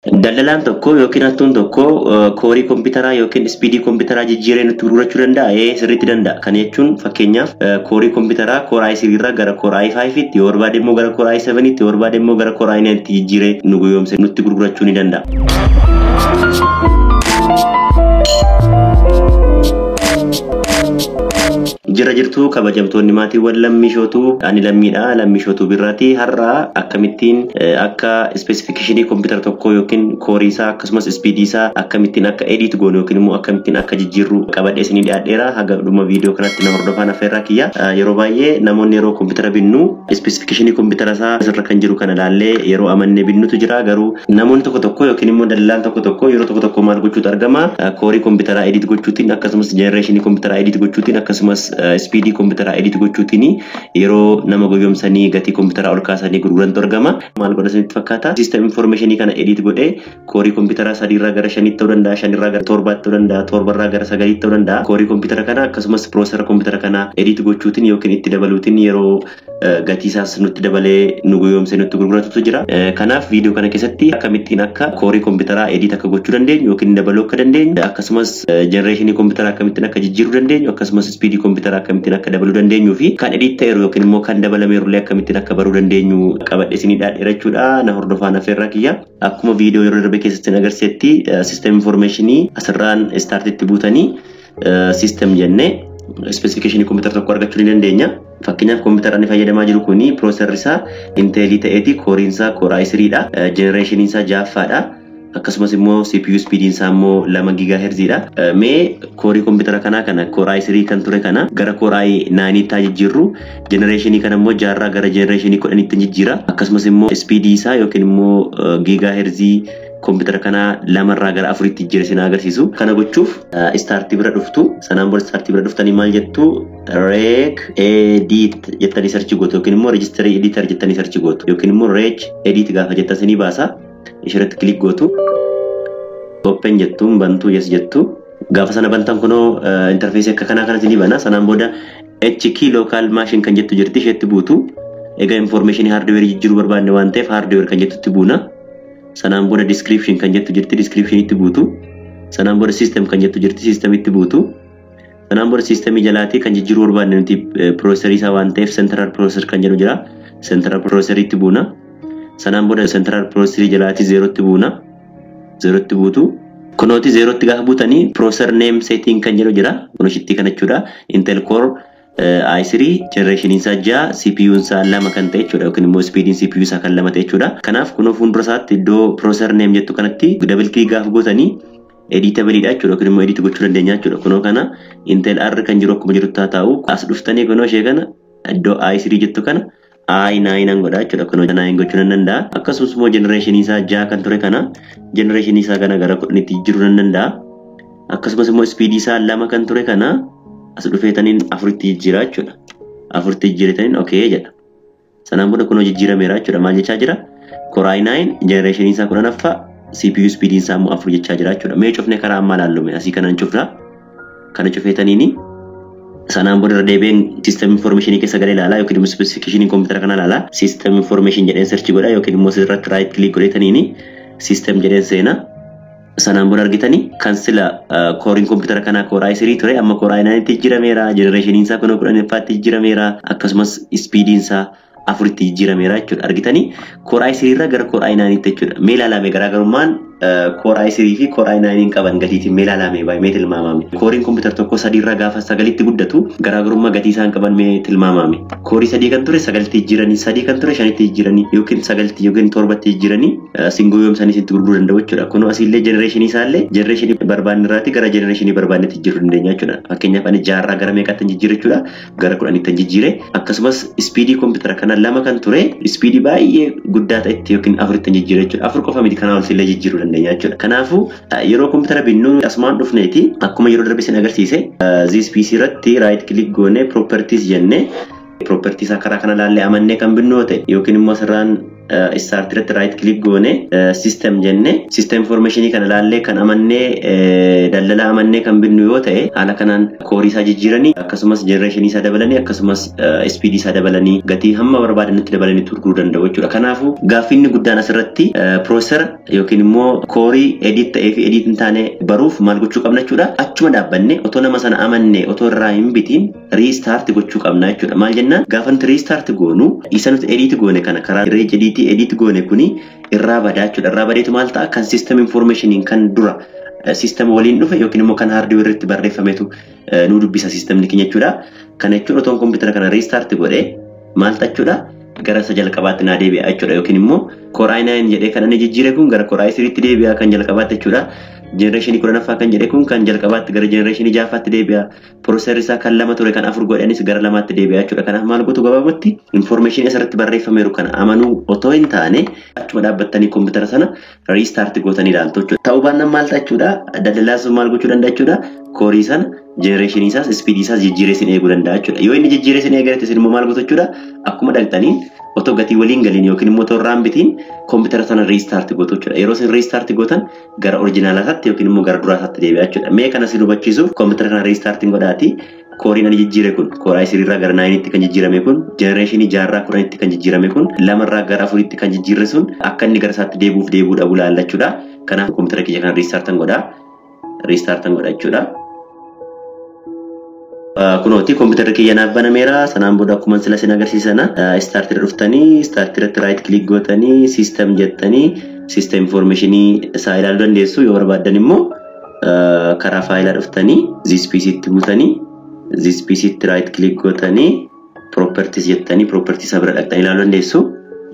Daldalaan tokko yookiin hattuun tokko koorii kompiitaraa yookiin ispiidii kompiitaraa jijjiiree nutti gurgurachuu danda'a? Ee, sirriitti danda'a. Kana jechuun fakkeenyaaf koorii kompiitaraa Core i3 irraa gara Core i5tti, yoo barbaade immoo gara Core i7tti, yoo barbaade immoo gara Core i9tti jijjiiree nu goyoomsee nutti gurgurachuu ni danda'a. Jira jirtu kabajamtoonni maatiiwwan Lammii Shootuu, ani Lammiidha. Lammii Shootuu birraati. Har'a akkamittiin akka ispeesifikashinii kompiitara tokkoo yookiin koorii isaa akkasumas ispiidii isaa akkamittiin akka edit goonu yookiin immoo akkamittiin akka jijjiirru qabadhee isinii dhiyaadheera. Haga dhuma viidiyoo kanatti na hordofaan affeerraa kiyya. Yeroo baay'ee namoonni yeroo kompiitara binnu ispeesifikashinii kompiitara isaa asirra kan jiru kana laallee yeroo amannee binnutu jira. Garuu namoonni tokko tokko yookiin immoo daldalaan tokko tokko yeroo tokko tokko maal gochuutu argama? Koorii kompiitaraa edit gochuutiin, akkasumas jenereeshinii kompiitaraa edit gochuutiin, akkasumas ispiidii kompiitaraa edit gochuutiin yeroo nama goyoomsanii gatii kompiitaraa ol kaasanii gurgurantu argama. Maal godha isinitti fakkaata? System informationii kana edit godhee koorii kompiitaraa sadiirraa gara shaniitti ta'uu danda'a, shanirraa gara torbaatti ta'uu danda'a, torbarraa gara sagaliitti ta'uu danda'a. Koorii kompiitara kana akkasumas piroosera kompiitara kana edit gochuutiin yookiin itti dabaluutiin yeroo gatii isaas nutti dabalee nu goyoomsee nutti gurguratutu jira. Kanaaf viidiyoo kana keessatti akkamittiin akka koorii kompiitaraa edit akka gochuu dandeenyu yookiin dabaluu akka dandeenyu, akkasumas jenereeshinii kompiitaraa akkamittiin akka jijjiiruu dandeenyu, akkasumas ispiidii kompiitaraa akkamittiin akka dabaluu dandeenyuu fi kan edit ta'eeru yookiin immoo kan dabalameeru illee akkamittiin akka baruu dandeenyu qabadhee isinii dhiyaadheera jechuudha. Na hordofaan affeerraa kiyya. Akkuma viidiyoo yeroo darbe keessatti agarsiisetti, system informationii asirraan startitti buutanii system jennee specification kompiitara tokko argachuu ni dandeenya. Fakkeenyaaf kompiitara inni fayyadamaa jiru kuni pirooserri isaa Intelii ta'eeti, kooriin isaa Core i3 dha. Jenereeshiniin isaa ja'affaadha. Akkasumas immoo CPU speediin isaa immoo 2 gigaa herziidha. Mee koorii kompiitara kanaa kana Core i3 kan ture kana gara Core i9 tti jijjiirru, jenereeshinii kana immoo jaarraa gara jenereeshinii 10tti jijjiira. Akkasumas immoo speedii isaa yookiin immoo gigaa herzii kompiitara kanaa lamarraa gara afuritti jijjiire isin agarsiisu. Kana gochuuf startii bira dhuftu. Sanaan booda startii bira dhuftanii maal jettu? Regedit jettanii search gootu yookiin immoo registry editor jettanii search gootu yookiin immoo regedit gaafa jettan isinii baasa. Ishirratti click gootu. Open jettuun bantuu, yes jettu. Gaafa sana bantan kunoo interfeesii akka kanaa kana isinii bana. Sanaan booda HKEY local machine kan jettu jirti, isheetti buutu. Egaa information hardware jijjiiruu barbaanne waan ta'eef hardware kan jettutti buuna. Sanaan booda description kan jettu jirti, descriptionitti buutu. Sanaan booda system kan jettu jirti, systemitti buutu. Sanaan booda systemii jalaatii kan jijjiiruu barbaanne nuti processorii isaa waan ta'eef central processor kan jedhu jira. Central processoriitti buuna. Sanaan booda central processorii jalaatii zeerootti buuna. Zeerootti buutu. Kunooti zeerootti gaafa buutanii processor name setting kan jedhu jira. Kun shittii kana jechuudha. Intel Core i3, generation isaa 6, CPU isaa lama kan ta'e jechuudha, yookiin immoo speediin CPU isaa kan lama ta'e jechuudha. Kanaaf kunoo fuuldura isaatti iddoo processor name jettu kanatti double click gaafa gootanii editable dha jechuudha, yookiin immoo edit gochuu dandeenya jechuudha. Kunoo kana Intel R kan jiru akkuma jirutti haa ta'u, as dhuftanii kunoo ishee kana iddoo i3 jettu kana i9 nan godha jechuudha. Kunoo 9 gochuu nan danda'a. Akkasumas immoo generation isaa 6 kan ture kana generation isaa kana gara 10tti jijjiiruu nan danda'a. Akkasumas immoo speed isaa lama kan ture kana as dhufeetaniin afuritti jijjiiraa jechuudha. Afuritti jijjiiretaniin okay jedha. Sanaan booda kunoo jijjiirameera jechuudha. Maal jechaa jira? Core i9, generation isaa 10ffaa, CPU speed isaa immoo afur jechaa jira jechuudha. Mee cufne karaa ammaa laallume, asii kanan cufna. Kana cufeetaniini sanaan booda irra deebi'een system information keessa galee ilaalaa yookiin immoo specification kompiitara kana ilaalaa. System information jedheen search godha yookiin immoo sirratti right click godheetaniini system jedheen seena. Sanaan booda argitanii kan sila kooriin kompiitara kanaa Core i3 ture amma Core i9 tti jijjiirameera. Generationiin isaa kunoo 10ffaatti jijjiirameera. Akkasumas speediin isaa afuritti jijjiirameera jechuudha. Argitanii, Core i3 irraa gara Core i9 tti jechuudha. Mee ilaalame, garaagarummaan Core i3 fi Core i9 qaban gatiitiin mee ilaalame, baay'ee mee tilmaamame. Kooriin kompiitara tokko sadiirraa gaafa sagalitti guddatu garaagarummaa gatii isaan qaban mee tilmaamame. Koorii sadii kan ture sagalitti jijjiiranii, sadii kan ture shanitti jijjiiranii, yookiin sagalitti yookiin torbatti jijjiiranii singoo yoomsanii sitti gurguruu danda'u jechuudha. Kunoo asiillee jenereeshinii isaallee jenereeshinii barbaanne irraati gara jenereeshinii barbaannetti jijjiiruu dandeenya jechuudha. Fakkeenyaaf ani jaarraa gara meeqaatti jijjiire jechuudha? Gara 10tti jijjiire. Akkasumas ispiidii kompiitara kana lama kan ture ispiidii baay'ee guddaa ta'etti yookiin afuritti jijjiire jechuudha. Afur qofa miti, kanaa ol illee jijjiiruu dandeenya jechuudha. Kanaafuu yeroo kompiitara binnu asumaan dhufneeti akkuma yeroo darbe isin agarsiise this PC irratti right click goone properties jenne, properties karaa kana laallee amannee kan binnu yoo ta'e yookiin immoo asirraan Start irratti right click goone, system jenne, system informationii kana laallee kan amannee, daldala amannee kan binnu yoo ta'e, haala kanaan core isaa jijjiiranii, akkasumas generationii isaa dabalanii, akkasumas speedii isaa dabalanii, gatii hamma barbaadanitti dabalanii gurguruu danda'u jechuudha. Kanaafuu gaaffiin guddaan asirratti processor yookiin immoo core edit ta'ee fi edit hin taane baruuf maal gochuu qabna jechuudha? Achuma dhaabbanne, otoo nama sana amanne, otoo irraa hin bitiin restart gochuu qabna jechuudha. Maal jennaan, gaafa nuti restart goonu isa nuti edit goone kana, karaa regedit edit goone kuni irraa badaa jechuudha. Irraa badeetu maal ta'a? Kan system informationiin kan dura system waliin dhufe yookiin immoo kan hardware irratti barreeffametu nu dubbisa systemni keenya jechuudha. Kana jechuun otoon kompiitara kana restart godhee maal ta'a jechuudha? Gara isa jalqabaatti naa deebi'a jechuudha. Yookiin immoo Core i9 jedhee kan inni jijjiire kun gara Core i3tti deebi'a kan jalqabaatti jechuudha. Generationii 10ffaa kan jedhe kun kan jalqabaatti gara generationii ja'affaatti deebi'a. Processorri isaa kan 2 ture kan 4 godhanis gara 2tti deebi'a jechuudha. Kanaaf maal gootu? Gabaabumatti informationii asirratti barreeffameeru kana amanuu otoo hin taane, achuma dhaabbattanii kompiitara sana restart gootanii ilaaltu jechuudha. Ta'uu baannaan maal ta'a jechuudha? Daldalaa sun maal gochuu danda'a jechuudha? Core sana, generationii isaas, speedii isaas jijjiiree isin eeguu danda'a jechuudha. Yoo inni jijjiiree isin eegalte, isin immoo maal gootu jechuudha? Akkuma dhaqxaniin, otoo gatii waliin galiin yookiin immoo otoo irraan bitiin, kompiitara sana restart gootu jechuudha. Yeroo isin restart gootan gara originala isaatti yookiin immoo gara duraa isaatti deebi'a jechuudha. Mee kana isin hubachiisuuf kompiitara kana restartiin godhaati. Coreiin ani jijjiire kun, Core i3rraa gara nineitti kan jijjiirame kun, generationii ja'arraa 10tti kan jijjiirame kun, 2rraa gara 4tti kan jijjiirre sun akka inni gara isaatti deebi'uuf deebi'uu dhabu laallachuudha. Kanaaf kompiitara kiyya kana restartan godhaa. Restartan godha jechuudha. Kunooti kompiitarri kiyya naaf banameera. Sanaan booda akkuma sila isin agarsiisana, startiirra dhuftanii, startiirratti right click gootanii, system jettanii, system informationii isaa ilaaluu dandeessu. Yoo barbaaddan immoo karaa fileaa dhuftanii, This PCtti buutanii, This PCtti right click gootanii, properties jettanii, properties isaa bira dhaqxanii ilaaluu dandeessu.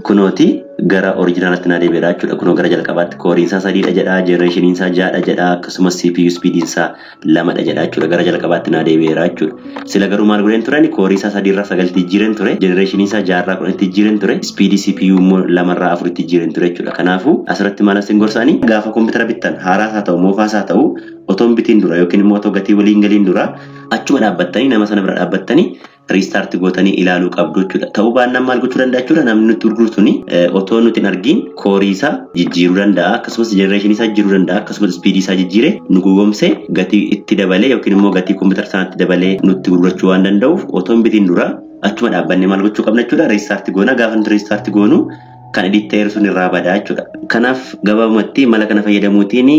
Kunooti gara originalatti naa deebi'eera jechuudha. Kunoo gara jalqabaatti coreiin isaa 3dha jedha, generationiin isaa 6dha jedha, akkasumas CPU speediin isaa 2dha jedha jechuudha. Gara jalqabaatti naa deebi'eera jechuudha. Sila garuu maal godheen turan? Core isaa 3rraa 9tti jijjiireen ture, generationii isaa 6rraa 10tti jijjiireen ture, speedii CPU immoo 2rraa 4tti jijjiireen ture jechuudha. Kanaafuu asirratti maal asin gorsaanii, gaafa kompiitara bittan, haaraas haa ta'u moofaas haa ta'u, otoo hin bitiin dura yookiin immoo otoo gatii waliin galiin dura, achuma dhaabbattanii, nama sana bira dhaabbattanii restart gootanii ilaaluu qabdu jechuudha. Ta'uu baannaan maal gochuu danda'a jechuudha? Namni nutti gurguru suni otoo nuti hin argiin core isaa jijjiiruu danda'a, akkasumas generationii isaa jijjiiruu danda'a, akkasumas speedii isaa jijjiiree nu gowwoomsee gatii itti dabalee yookiin immoo gatii kompiitara sanaatti dabalee nutti gurgurachuu waan danda'uuf, otoo hin bitiin dura achuma dhaabbannee maal gochuu qabna jechuudha? Restart goona. Gaafa nuti restart goonu kan edit ta'eeru sun irraa badaa jechuudha. Kanaaf gabaabumatti mala kana fayyadamuutiin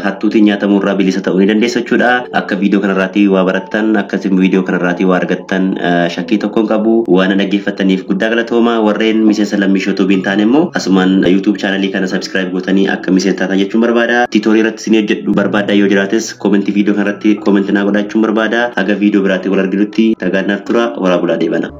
hattuutiin nyaatamuu irraa bilisa ta'uu ni dandeessa jechuudha. Akka viidiyoo kanarraatii waa barattan, akkasuma viidiyoo kanarraatii waa argattan shakkii tokko hin qabu. Waan dhaggeeffattaniif guddaa galatooma. Warreen miseensa Lammii Shootuu hin taane immoo asumaan YouTube channelii kana subscribe gootanii akka miseensa taatan jechuun barbaada. Tutorial irratti isin hojjedhu barbaada yoo jiraates commentii viidiyoo kanarratti commentii naa godhachuun barbaada. Haga viidiyoo biraatti wal arginutti nagaan naaf tura. Horaa bulaa, deebana.